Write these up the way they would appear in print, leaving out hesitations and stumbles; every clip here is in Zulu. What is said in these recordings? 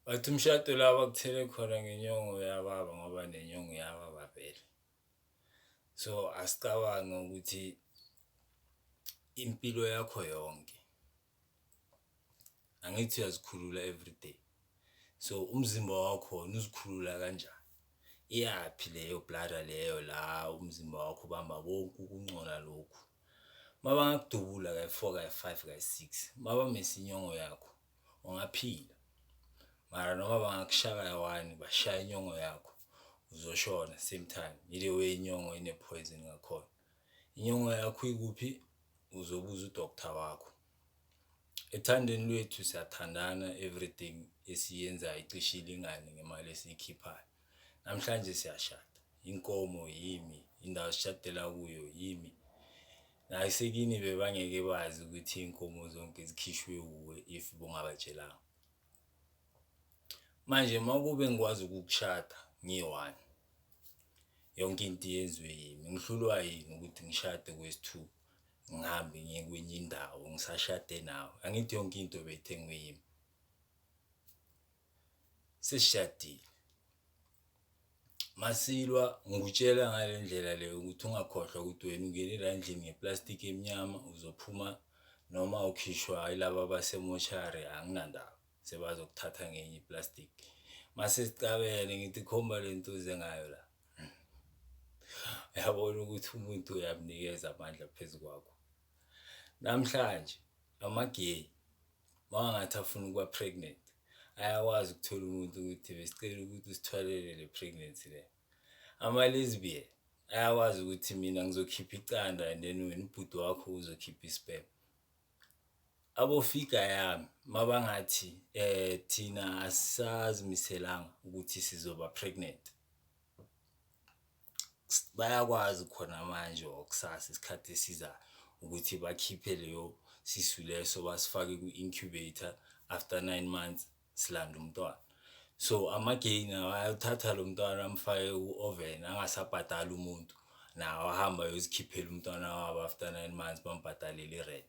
Bathi umshado la bakuthele khona ngenyongo yababa ngoba nenyongo iyababa vele. So, asicabange ukuthi impilo yakho yonke angithi uyazikhulula everyday, so umzimba wakho wona uzikhulula kanjani? Iyaphi leyo bladder leyo la umzimba wakho ubamba konke ukungcola lokhu? Uma bangakudubula kayi-four, kayi-five, kayi-six, babamisa inyongo yakho ungaphila mara noma bangakushaya kayi-one bashaya inyongo yakho uzoshona same time, ile way inyongo ine-poison ngakhona. Inyongo yakho ikuphi? Uzobuza u-doctor wakho. Ethandweni lwethu siyathandana everything esiyenzayo icishe ilingane ngemali esiyikhiphayo. Namhlanje siyashada, inkomo yimi, indawo esishadela kuyo yimi. Nasekini bebangeke bazi ukuthi iy'nkomo zonke zikhishwe wuwe if bungabatshelanga. Manje uma kube ngikwazi ukukushada ngiyi-one, yonke into yenziwe yimi, ngihlulwa yini ukuthi ngishade kwesi-two ngihambe ngiye kwenye indawo ngisashade nawe? Angithi yonke into beyithengwe yimi? Sesishadile, masilwa ngikutshela ngale ndlela leyo ukuthi ungakhohlwa ukuthi wena ungene la endlini ngeplastiki emnyama uzophuma noma ukhishwa yilaba abasemoshari anginandaba sebazokuthatha ngenye iplastiki. Mase sicabene ngithi khomba le nto oze ngayo la. Uyabona ukuthi umuntu uyamnikeza amandla phezu kwakho. Namhlanje ama-gay mawangathi afuna ukuba pregnant ayakwazi ukuthola umuntu ukuthi besicela ukuthi usithwalele le pregnancy le. Ama-lesbian ayakwazi ukuthi mina ngizokhipha iqanda and then wena ubhuti wakho uzokhipha i-sperm. Abofika yami mabangathi thina asisazimiselanga ukuthi sizoba pregnant, bayakwazi khona manje or kusasa isikhathi esizayo ukuthi bakhiphe leyo sisu leso basifake ku-incubator, after 9 months silanda umntwana. So ama-gay nawo ayawuthatha lo mntwana amfake ku-oven angasabhadali umuntu, nawo ahambe ayozikhiphela umntwana wabo after 9 months bambhadalele i-rent.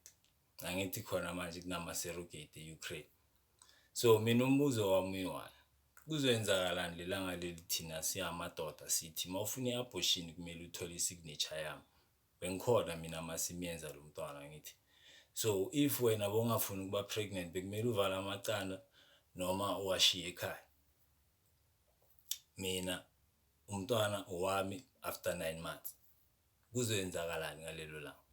Angithi khona manje kunama-surrogate e-Ukraine. So mina umbuzo wami uyi-one, kuzoyenzakalani lelanga leli thina siyamadoda sithi mawufuna i-abortion kumele uthole i-signature yami? Bengikhona mina masimiyenza lo mntwana ngithi. So if wena bowungafuni ukuba pregnant bekumele uvale amaqanda noma uwashiye ekhaya. Mina umntwana owami after 9 months. Kuzoyenzakalani ngalelo langa?